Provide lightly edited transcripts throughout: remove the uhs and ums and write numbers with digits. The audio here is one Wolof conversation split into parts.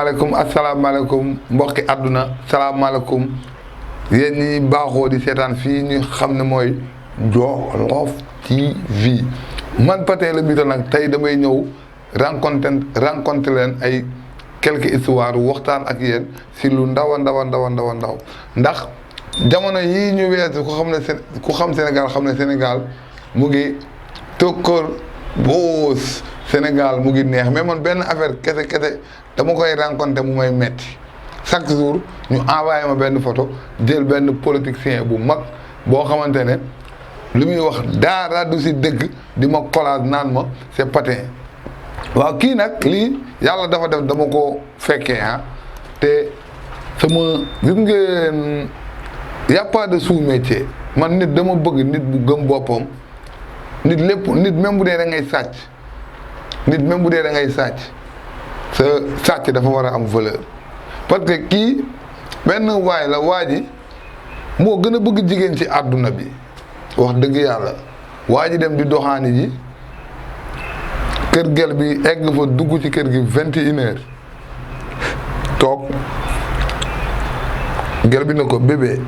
asalaamaaleykum mbokki àdduna salaamaaleykum yéen ñi baaxoo di seetaan fii ñu xam ne mooy Jolof TV man Patin le Mytho nag tey damay ñëw rencontre leen ay quelques histoires waxtaan ak yéen si lu ndaw ndax jamono yii ñu weesu ku xam Sénégal xam ne Sénégal mu ngi tokkoor boos Sénégal mu ngi neex mais man benn affaire kese dama koy rencontré mu may metti chaque jour ñu envoyé ma benn photo jël benn politicien bu mag boo xamante ne lu muy wax dara du si dëgg di ma collage naan ma c'est Patin waaw kii nag lii yàlla dafa def dama ko fekkee te sama gis ngeen y a pas de sous-métier man nit dama bëgg nit bu gëm boppam nit même bu dee da ngay sàcc sa sàcc dafa war a am valeur parce que kii benn waa ji moo gën a bëgg jigéen ci àdduna bi wax dëgg yàlla waa ji dem di doxaani ji kër gel bi egg fa dugg ci kër gi 21h toog gel bi ne ko bébé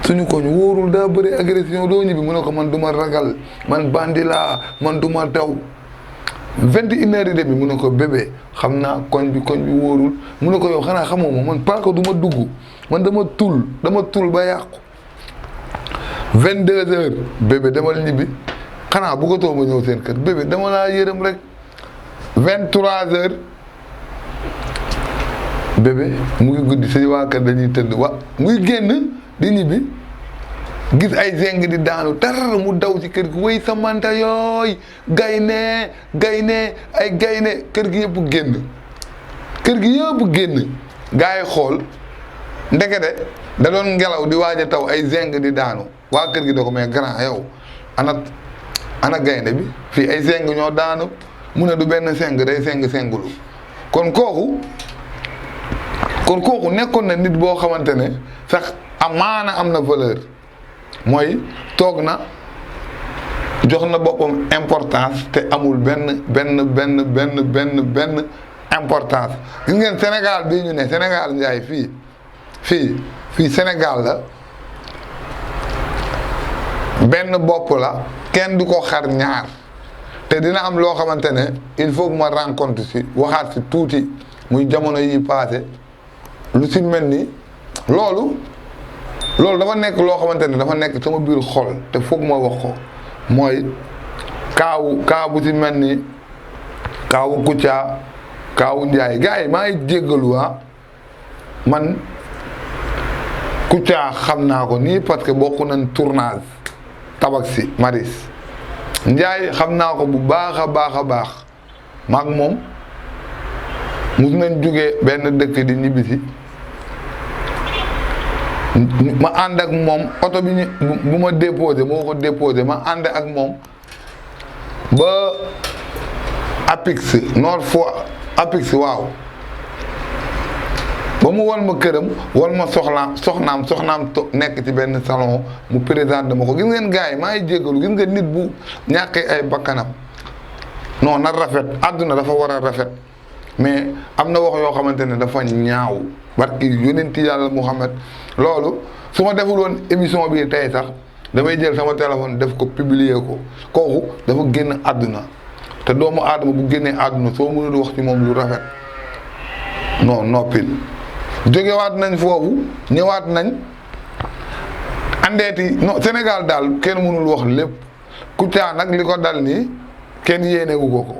suñu koñ wóorul daa bëri agression doo ñibbi mu ne ko man du ma ragal man bandi laa man du ma daw 21h30 mu ne ko bébé xam naa koñ bi wóorul mu ne ko yow xanaa xamoo ma man parce que du ma dugg man dama tul ba yàqu 22h bébé demal ñibbi xanaa bëggatoo ma ñëw seen kër bébé dama laa yërëm rek 23h bébé mu ngi guddi sa waa kër dañuy tëdd muy génn di ñibbi gis ay zeng di daanu tar mu daw ci kër gi wéy samanta yooy gaynde ay gaynde kër gi yëpp génn gaa yi xool ndekete da doon ngelaw di waaj a taw ay zeng di daanu waa kër gi da ko mais grand yow ana gaynde bi fii ay zeng ñoo daanu mu ne du benn seng day sengulu kon kooku nekkoon na nit boo xamante ne sax amaana am na valeur mooy toog na jox na boppam importance te amul benn importance gis ngeen Sénégal bii ñu ne Sénégal njaay fii Sénégal la benn bopp la kenn du ko xar ñaar te dina am loo xamante ne il faut que ma rencontre si waxaat si tuuti muy jamono yi passé lu si mel ni loolu dafa nekk loo xamante ne dafa nekk sama biir xol te foog ma wax ko mooy kaawu si mel ni kaawu Kouthia kaawu Ndiaye gars yi maa ngi jéggalu man Kouthia xam naa ko nii parce que bokk nañ tournage Tabaski Maris Ndiaye xam naa ko bu baax a baax maag moom mus nañ jógee benn dëkk di ñibbisi ma ànd ak moom oto bi bu ma déposé moo ko déposé ma ànd ak moom ba Apix Apix waaw ba mu won ma këram won ma soxnaam nekk ci benn salon mu présenté ma ko gis ngeen gars yi maa ngi jéggalu gis nga nit bu ñàkkee ay bakkanam non na rafet àdduna dafa war a rafet mais am na wax yoo xamante ne dafa ñaaw barki yonenti yàlla Muhammad loolu su ma deful woon émission bi tey sax damay jël sama téléphone def ko publier ko kooku dafa génn àdduna te doomu aadama bu génnee àdduna soo mënul wax ci moom lu rafet non noppil jógewaat nañ foofu ñëwaat nañ andeeti non Sénégal daal kenn mënul wax lépp Kouthia nag li ko dal nii kenn yéenewu ko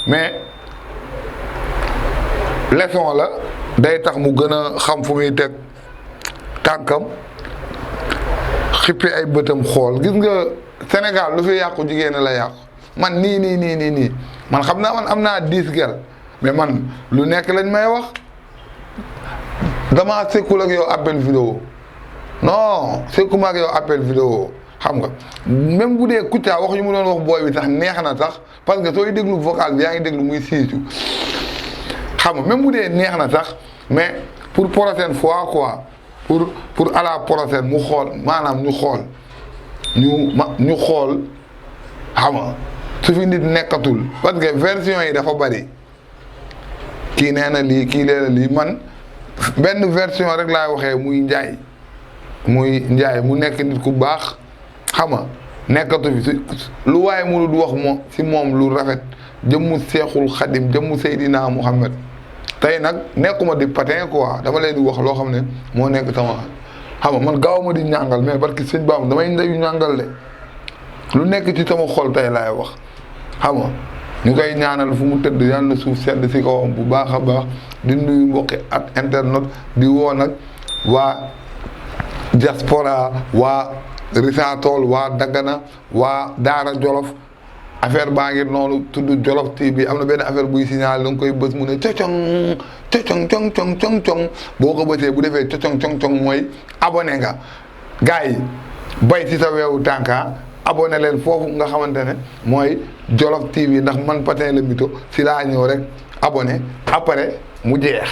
mais leçon la day tax mu gën a xam fu muy teg tànkam xippi ay bëtam xool gis nga Sénégal lu fi yàqu jigéen la yàqu man nii man xam naa man am naa 10 gel mais man lu nekk lañ may wax dama sekkul ak yow appel vidéo non sekkuma ak yow appel vidéo xam nga même bu dee Kouthia wax yu mu doon wax booy bi sax neex na sax parce que sooy déglu vocal bi yaa ngi déglu muy siicu xam nga même bu dee neex na sax mais pour prochaine fois quoi pour à la prochaine mu xool maanaam ñu xool xam nga su fi nit nekkatul parce que version yi dafa bari kii nee na lii kii leena lii man benn version rek laay waxee muy Njaay mu nekk nit ku baax xam nga nekkatu fi lu waaye mënu du wax si moom lu rafet jëmmu Seexul Xadim jëmmu Seydina Muhammad tey nag nekkuma di patin quoi dama leen di wax loo xam ne moo nekk sama xam nga man gaaw ma di ñàngal mais parce que sëñ Bamba damay ndeyu ñàngal de lu nekk ci sama xol tey laay wax xam nga ñu koy ñaanal fu mu tëdd yàlla na suuf sedd si kawam bu baax a baax di nuyu mbokki ak internet di woo nag waa diaspora waa Richard Toll waa Dagana waa Daara Jolof affaire baa ngi noonu tudd Jolof TV am na benn affaire buy signal da nga koy bës mu ne cocong cocong boo ko bësee bu defee cocong mooy abonné nga gars yi bay ci sa weewu tànka abonné leen foofu nga xamante ne mooy Jolof TV ndax man Patin le Mytho si laa ñëw rek abonné après mu jeex